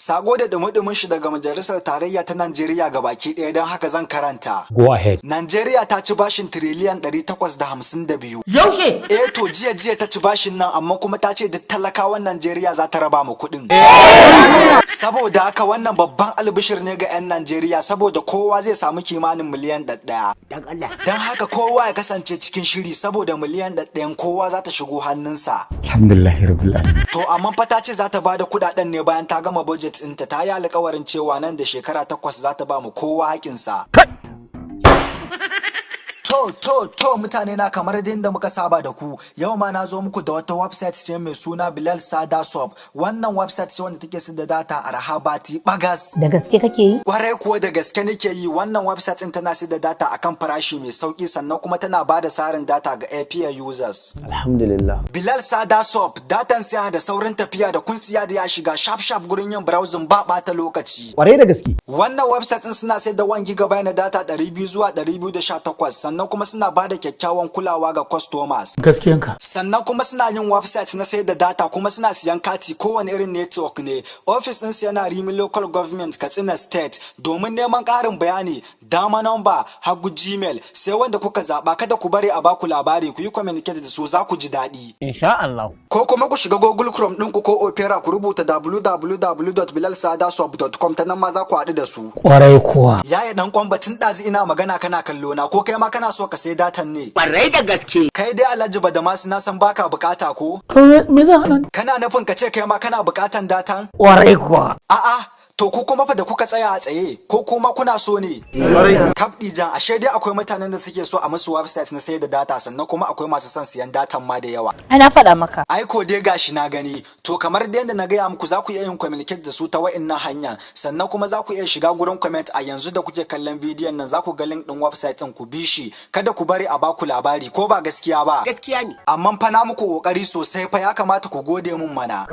Sako da dumi shi daga Majalisar Tarayya ta Najeriya ga baki ɗaya, don haka zan karanta. Go ahead. Najeriya ta ci bashin tiriliyan 852. Yaushe? Eh to, jiya jiya ta ci bashin nan, amma kuma ta ce duk talakawan Najeriya za ta raba mu kuɗin. Saboda haka wannan babban albishir ne ga 'yan Najeriya, saboda kowa zai samu kimanin miliyan 1. Dan Allah. Don haka kowa ya kasance cikin shiri, saboda miliyan 1 kowa za ta shigo hannunsa. Alhamdulillahi rabbil alamin. To amma fa ta ce za ta bada kuɗaɗen ne bayan ta gama budget ɗinta. Ta yi alkawarin cewa nan da shekara 8 za ta ba mu kowa haƙinsa. To, to, to, mutane na, kamar da muka saba da ku, yau ma na zo muku da wata website ce mai suna Bilal Sada Shop. Wannan website ce wanda take sayar da data arha bati bagas. Da gaske kake yi? Kwarai kuwa, da gaske nake yi. Wannan website din tana sayar da data akan farashi mai sauki, sannan kuma tana ba da sarin data ga API users. Alhamdulillah. Bilal Sada Shop, datan siya da saurin tafiya, da kun siya da ya shiga sharp sharp gurin yin browsing, ba ɓata lokaci. Kwarai da gaske. Wannan website din suna sayar da 1 GB na data 200 zuwa 218, sannan kuma suna ba da kyakkyawan kulawa ga customers. Gaskiyanka. Sannan kuma suna yin website na sayar da data, kuma suna siyan kati kowane irin network ne. Office ɗinsu yana Rimi Local Government, Katsina State. Domin neman ƙarin bayani, dama number, hagu Gmail, sai wanda kuka zaɓa. Kada ku bari a baku labari, ku yi communicate da su, za ku ji daɗi. Insha Allah. Ko kuma ku shiga Google Chrome ɗinku ko Opera, ku rubuta www.bilalsadaswap.com, ta nan ma za ku haɗu da su. Kwarai kuwa. Yaya dan kwamba, tun ɗazu ina magana kana kallo na, ko kai ma kana so ka sai datan ne? Kwarai da gaske. Kai dai Alhaji Badamasu, na san baka bukata ko? To, me zan hana? Kana nufin ka ce kai ma kana bukatan datan? Kwarai kuwa. A'a, to ku kuma fa da kuka tsaya a tsaye, ko kuma kuna so ne? Kabdi jan, ashe dai akwai mutanen da suke so a musu website na sayar da data, sannan kuma akwai masu son siyan datan ma da yawa. Ai na faɗa maka. Ai ko dai gashi na gani. To, kamar da yadda na gaya muku, za ku iya yin communicate da su ta wa'innan hanya, sannan kuma za ku iya shiga gurin comment a yanzu da kuke kallon bidiyon nan, za ku ga link din website din, ku bi shi. Kada ku bari a baku labari, ko ba gaskiya ba? Gaskiya ne. Amma fa na muku kokari sosai fa, ya kamata ku gode mun mana.